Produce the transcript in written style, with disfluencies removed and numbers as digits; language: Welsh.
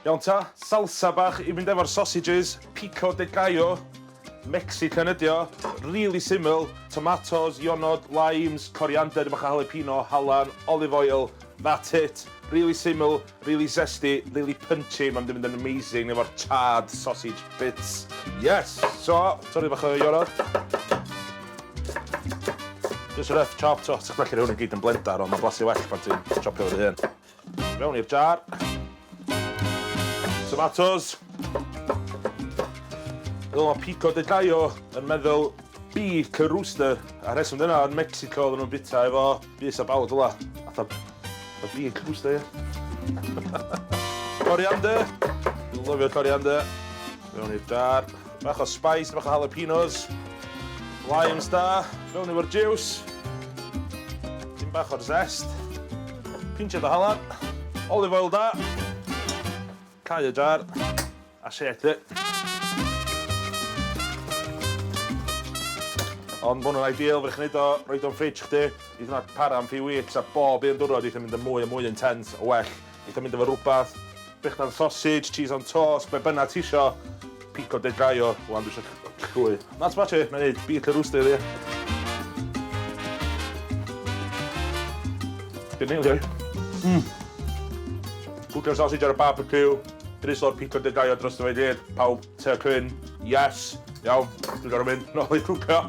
Iawn ta, salsa bach i fynd efo'r sausages, pico de gallo, Mexican ydi o, really syml, tomatos, ionod, limes, coriander, bach o jalapeno, halan, olive oil, that's it. Really syml, really zesty, really punchy, mae'n mynd i fynd yn amazing efo'r charred sausage bits. Yes! So, torri bach o ionod. Just rough chop, so, ti'n gallu rhoi hwn i gyd yn blender, ond mae'n blasu well pan ti'n chopio fo dy hun. Mewn i'r jar. Tomatoes. Fel mae pico de gallo yn meddwl beak y rooster. A rheswm dyna, yn Mexico oedden nhw'n bita efo bys a bawd fel Atha, atha beak rooster, ie. Coriander. Dwi'n lyfio coriander. Mewn i'r jar. Bach o spice, bach o jalapenos. Limes da. Mewn efo'r juice. Dim bach o'r zest. Pinsiad o halan. Olive oil da. Cau y jar. A shake it. Ond ma' hwn yn ideal, fedrwch chi neud o, roid o'n fridge chdi, neith hwnna para am few weeks a bob un diwrnod neith o mynd yn mwy a mwy intense a well. Neith o mynd efo rwbath, brechdan sausage, cheese on toast, be bynnag ti isio. Pico de gallo, wan dwi isio llwy. That's much it, mae'n neud beak y rooster i fi. Dwi'n neilio i. Cwcio sausage ar y barbecue, drislo'r pico de gallo drosto fe i gyd, pawb te a cwyn, yes, iawn, dwi'n gorfod mynd nôl i cwcio.